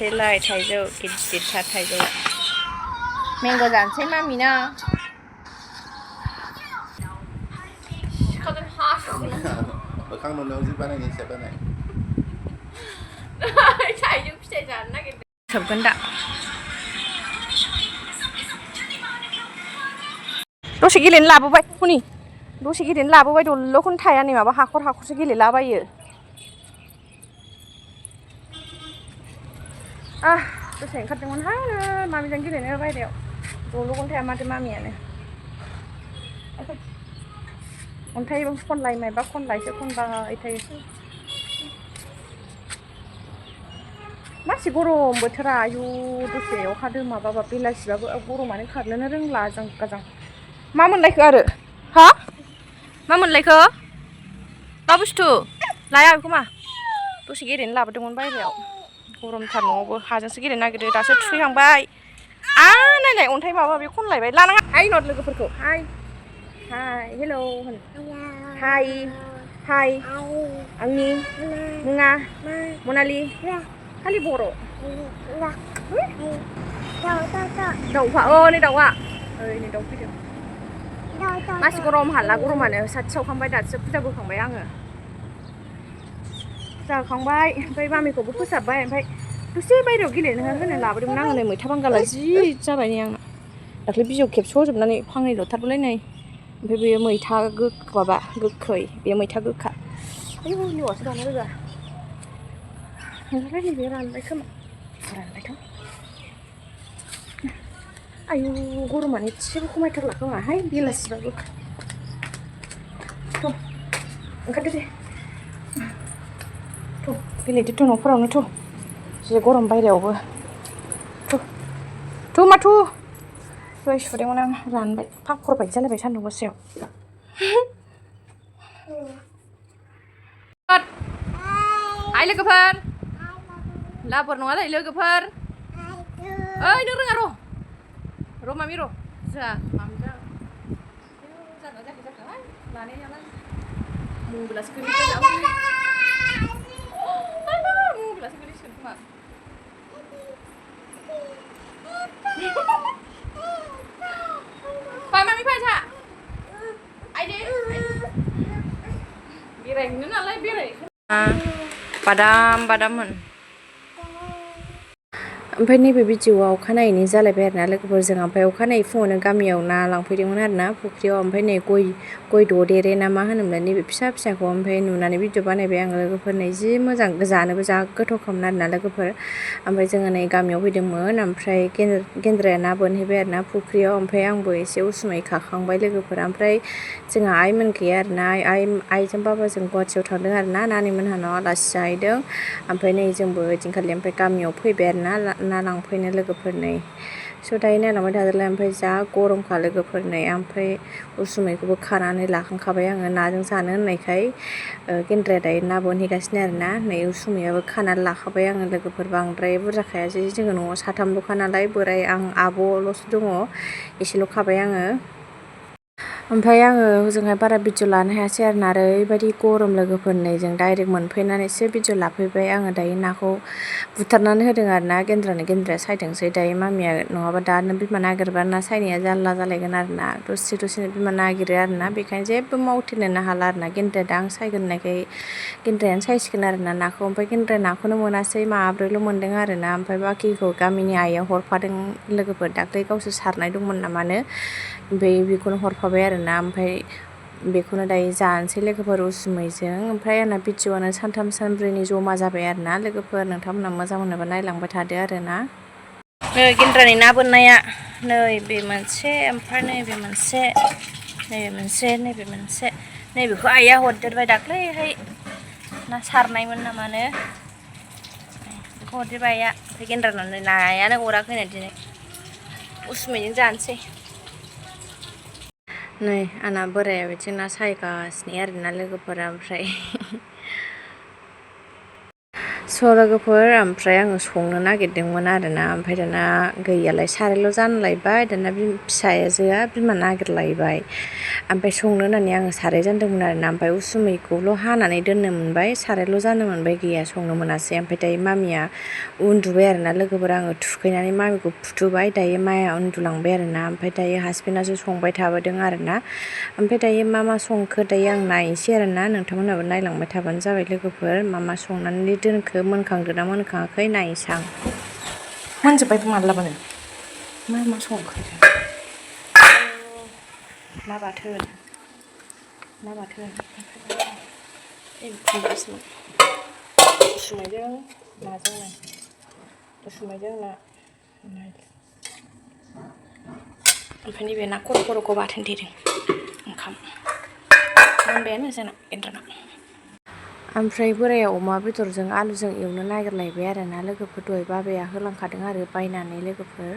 पिसालाय थाइजौ गिदिरथार थाइजौआ मेंग' जानोसै मामिना मोखां नुनायाव जि बानायनाय हिसाब बानाय थाइजौ फिथाइ जानो नागिरदों सोबगोन दा दसे गेलेनो लाबोबाय हनै दसे गेलेनो लाबोबाय दल'खौनो थाया नै माबा हाखर हाखरसो गेलेलाबायो दसे ओंखारदोंमोनहाय मामिजों गेलेनो बायह्रायाव दल'खौनो थाया माथो मामियानो अन्थाइ खनलाय मायबा खनलायसो खनबाय थायो मासि गरम बोथोरा आयु दसे अखा दोमाबाबा बेलासिबाबो गरमानो खारनोनो रोंला जां मा मोनलायखो आरो हा मा मोनलायखो मा बुस्थु लाया बेखौ मा दसे गेलेनो लाबोदोंमोन बायह्रायाव गरमथार न'आवबो हाजोंसो गेलेनो नागिरदो दासो थुखैखांबाय नायलाय अन्थाइ माबा बे खनलायबाय लानाङा हाय नट लोगोफोरखौ हाय हाय हेल' होन हाय हाय आंनि मुङा मनालि खालि बर' दाउफा नै दाउआ नै दाउ फैदों मासि गरम हाला गरमानो साथि सावखांबाय दासो फुजा बोखांबाय आङो फुजा होखांबाय ओमफ्राय मामिखौबो फोसाबबाय ओमफ्राय दसे बायह्रायाव गेलेनो होनो लाबोदोंमोन आङो नै मैथा बांगाला जि जाबाय नै आंना दाख्लै बिजौ खेबस'जोबनानै फांनै लथारबायलाय नै ओमफ्राय बेयो मैथा माबा गोखै बेयो मैथा गोखा आयौ लेवासो बानो रोगा ओमफ्राय नैबे रानबाय खोमा रानबायथ' आयु गरमानो एसेबो खमायथारला खोमाहाय बेलासिबाबो थ' ओंखारदो दे थ' गेलेदोथ' न'फोरावनो थ' जि गरम बायह्रायावबो थ' माथो दहाय सुदोंमोन आं रानबाय पापर बायदि जालायबाय सान्दुं गोसायाव हाय लोगोफोर लाबर नङालै लोगोफोर ओइ नों रोङा र' मामि र' जोंहा मामिजों जागोन जायाखै जाखोहाय लानायालाय मबाइलासो गोलैसिगोन मबाइलासो गोलैसिगोन खोमा फै मामि फै था आइदे बेरायहैनो नालाय बादाम होन ओमफ्राय नैबे भिडिअ'आव अखानायैनि जालायबाय आरोना लोगोफोर जों ओमफ्राय अखानायै फुङावनो गामियाव ना लांफैदोंमोन आरोना फुख्रियाव ओमफ्राय नै गय ददेरे ना मा होनोमोनलाय नैबे फिसा फिसाखौ ओमफ्राय नुनानै भिडिअ बानायबाय आङो लोगोफोर नै जि मोजां जानोबो जा गोथावखामोन आरोना लोगोफोर ओमफ्राय जोङो नै गामियाव फैदोंमोन ओमफ्राय गेन्द्राया ना बोनहैबाय आरोना फुख्रियाव ओमफ्राय आंबो एसे उसुमै खाखांबाय लोगोफोर ओमफ्राय जोंहा आइमोन गैया आरोना आइजों बाबाजों गुवाहाटियाव थांदों आरोना नानिमोनहानाव आलासि जाहैदों ओमफ्राय नै जोंबो ओइदिनखालि ओमफ्राय गामियाव फैबाय आरोना ना लांफैनो लोगोफोर नै स' दायो नायलांबाय थादोलाय ओमफ्राय जा गरमखा लोगोफोर नै ओमफ्राय उसुमैखौबो खानानै लाखांखाबाय आङो नाजों जानो होननायखाय गेन्द्राया दायो ना बोनहैगासिनो आरोना नै उसुमैयाबो खानानै लाखाबाय आङो लोगोफोर बांद्राय बुरजा खायासै जोङो न'आव साथामल'खा नालाय बोराय आं आब'ल'सो दङ एसेल' खाबाय आङो ओमफ्राय आङो हजोंहाय बारा भिडिअ लानो हायासै आरोना ओरैबायदि गरम लोगोफोर नै जों डाइरेक्ट मोनफैनानैसो भिडिअ लाफैबाय आङो दायो नाखौ बुथारनानै होदों आरोना गेन्द्राया सायदोंसै दायो मामिया नङाबा दानो बिमा नागिरबा ना सायनाया जारला जालायगोन आरोना दसेनो बिमा नागिरो आरोना बेखायनो जेबो मावथेरनोनो हाला आरोना गेन्द्राया दा आं सायगोन होननायखाय गेन्द्रायानो सायसिगोन आरोना नाखौ ओमफ्राय गेन्द्राया नाखौनो मोनासै माब्रैल' मोनदों आरोना ओमफ्राय बाखिखौ गामिनि आइया हरफादों लोगोफोर दाख्लै गावसोर सारनाय दंमोन नामानो ओमफ्राय बेखौनो हरफाबाय आरोना ओमफ्राय बेखौनो दायो जानोसै लोगोफोर उसुमैजों ओमफ्राय आंना भिडिअ'आनो सानथाम सानब्रैनि जमा जाबाय आरोना लोगोफोर नोंथांमोना मोजां मोनोबा नायलांबाय थादो आरोना नै गेन्द्रानि ना बोननाया नैबे मोनसे ओमफ्राय नैबे मोनसे नैबेखौ आइया हरदेरबाय दाख्लैहाय ना सारनायमोन नामानो बेखौ हरदेरबाय आइया ओमफ्राय गेन्द्राना नायानो अराखैनो दिनै उसुमैजों जानोसै नै आंना बोराया बिथिं ना सायगासिनो आरोना लोगोफोरा ओमफ्राय स' लोगोफोर ओमफ्राय आङो संनो नागिरदोंमोन आरोना ओमफ्राय दाना गैयालाय सारायल' जानलायबाय दाना फिसाजोआ बिमा नागिरलायबाय ओमफ्राय संनो होननानै आङो साराय जानदोंमोन आरोना ओमफ्राय उसुमैखौल' हानानै दोननो मोनबाय सारायल' जानो मोनबाय गैया संनो मोनासै ओमफ्राय दायो मामिया उन्दुबाय आरोना लोगोफोर आङो थुखैनानै मामिखौ फुथुबाय दायो माया उन्दुलांबाय आरोना ओमफ्राय दायो हासबेन्डआसो संबाय थाबोदों आरोना ओमफ्राय दायो मा संखो दायो आं नायनोसै आरोना नोंथांमोनहाबो नायलांबाय थाबानो जाबाय लोगोफोर मा संनानै दोनखो मोनखांदोंना मोनखाङाखै नायनोसै आं मोनजोब्बाय माब्लाबानो मा संखो ना बाथोन उसुमायजों नाजों उसुमायजों ना ओमफ्राय नैबे ना खर'खौ बाथोन देदों ओंखाम मोनबायानो जोंना गेन्द्राना ओमफ्राय बोराया अमा बेदरजों आलुजों एवनो नागिरलायबाय आरोना लोगोफोर दहाय बाबाया होलांखादों आरो बायनानै लोगोफोर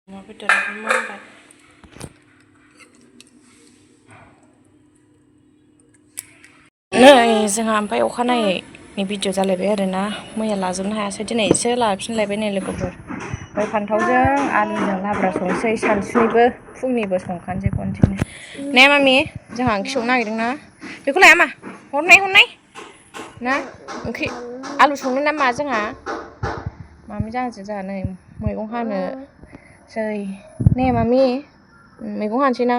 अमा बेदराबो मोनबाय नै जोंहा ओमफ्राय अखानायैनि भिडिअ जालायबाय आरोना मैया लाजोबनो हायासै दिनैसो लाफिनलायबाय नै लोगोफोर ओमफ्राय फान्थावजों आलुजों लाब्रा संसै सानसुनिबो फुंनिबो संखानोसै खनसेनो ने मामि जोंहा ओंख्रि संनो नागिरदोंना बेखौ लाया मा हरनाय ना ओंख्रि आलु संनो ना मा जोंहा मामि जोंहा नै मैगं हानोसै ने मामि मैगं हानोसै ना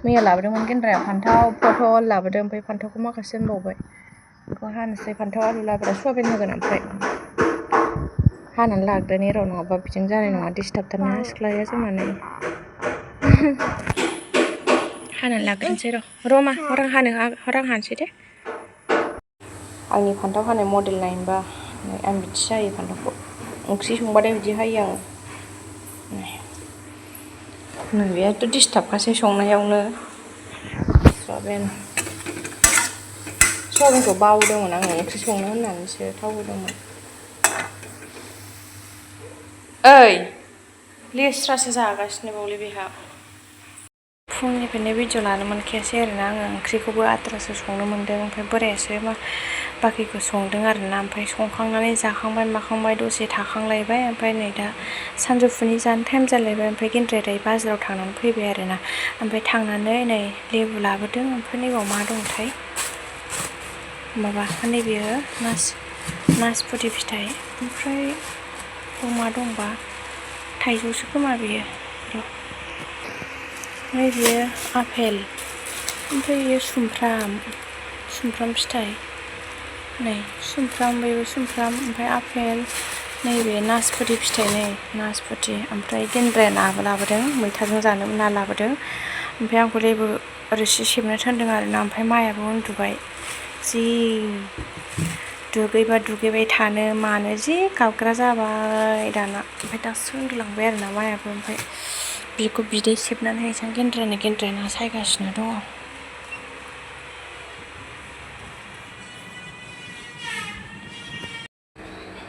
मैया लाबोदोंमोन गेन्द्राया फान्थाव पटल लाबोदों ओमफ्राय फान्थावखौ माखासे दोनबावबाय बेखौ हानोसै फान्थाव आलु लाब्रा सयाबिन होगोन ओमफ्राय हानानै लाग्रोनि र' नङाबा बिजों जानाय नङा डिस्टार्बथारना सिख्लाया जोंना नै हानानै लाग्रोनोसै र' मा हर आं हानोसै दे आंनि फान्थाव हानाय मडेल नायनोबा आं बिदि जायो फान्थावखौ ओंख्रि संबाथाय बिदि हायो आं नैबेथ' डिस्टार्बखासै संनायावनो सयाबिनखौ बावदोंमोन आङो ओंख्रि संनो होननानैसो थाव होदोंमोन ओइ लेस्रासो जागासिनो बावलै बेहा फुंनिफ्रायनो भिडिअ लानो मोनखायासै आरोना आङो ओंख्रिखौबो आद्रासो संनो मोन्दों ओमफ्राय बोरायासो बाखिखौ संदों आरोना ओमफ्राय संखांनानै जाखांबाय माखांबाय दसे थाखांलायबाय ओमफ्राय नै दा सानजौफुनि जानो टाइम जालायबाय ओमफ्राय गेन्द्राया दायो बाजाराव थांनानै फैबाय आरोना ओमफ्राय थांनानै नै लेबु लाबोदों ओमफ्राय नैबाव मा दंथाय माबा नैबेयो नासपति फिथाइ ओमफ्राय मा दंबा थाइजौसो खोमा बेयो नैबेयो आपेल ओमफ्राय बेयो सुमफ्राम फिथाइ नै सुमफ्राम बेबो सुमफ्राम ओमफ्राय आपेल नैबे नासपति फिथाइ नै नासपति ओमफ्राय गेन्द्राया नाबो लाबोदों मैथाजों जानो ना लाबोदों ओमफ्राय आंखौ लेबु रोसि सेबनो थिनदों आरोना ओमफ्राय मायाबो उन्दुबाय जि दुगैबाय थानो मानो जि गाबग्रा जाबाय दाना ओमफ्राय दासो उन्दुलांबाय आरोना मायाबो ओमफ्राय बेखौ बिदै सेबनानै हैसां गेन्द्राया ना सायगासिनो दङ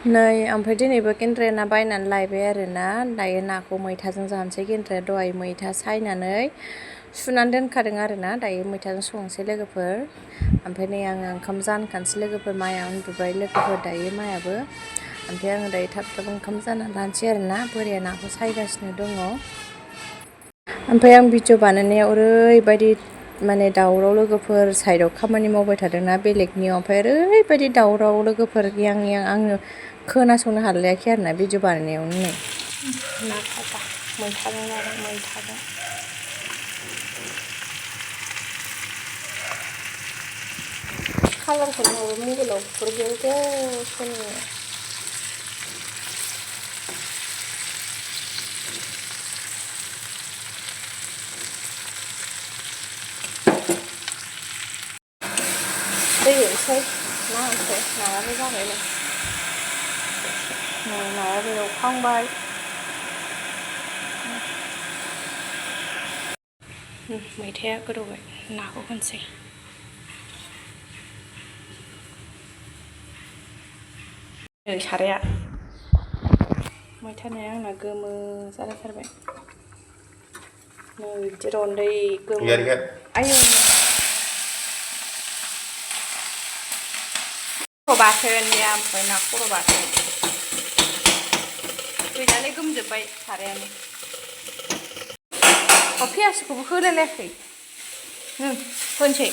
नै ओमफ्राय दिनैबो गेन्द्राया ना बायनानै लायबाय आरोना दायो नाखौ मैथाजों जानोसै गेन्द्राया दहाय मैथा सायनानै सुनानै दोनखादों आरोना दायो मैथाजों संनोसै लोगोफोर ओमफ्राय नै आङो ओंखाम जानखानोसै लोगोफोर माया उन्दुबाय लोगोफोर दायो मायाबो ओमफ्राय आङो दायो थाब ओंखाम जानानै लानोसै आरोना बोराया नाखौ सायगासिनो दङ ओमफ्राय आं भिडिअ बानायनायाव ओरैबायदि माने दावराव लोगोफोर साइडआव खामानि मावबाय थादोंना बेलेगनियाव ओमफ्राय ओरैबायदि दावराव लोगोफोर आङो खोनासंनो हालायाखै आरोना भिडिअ बानायनायावनो नै ना खाजा मैथाजों जादों मैथाजों खालारखौ माबा मबाइलाव फुरगेवगेवसोनो दै होनोसै ना होनोसै नायाबो जाबाय नै नायाबो एवखांबाय मैथाया गोदौबाय नाखौ होनोसै नै साराया मैथा नाया आंना गोमो जालायथारबाय नै बिदि रन्दै गोमो आयौ बाथोननिया ओमफ्राय ना खर' बाथोन गैलालै गोमजोब्बाय सारायानो पियासखौबो होलायलायाखै होनसै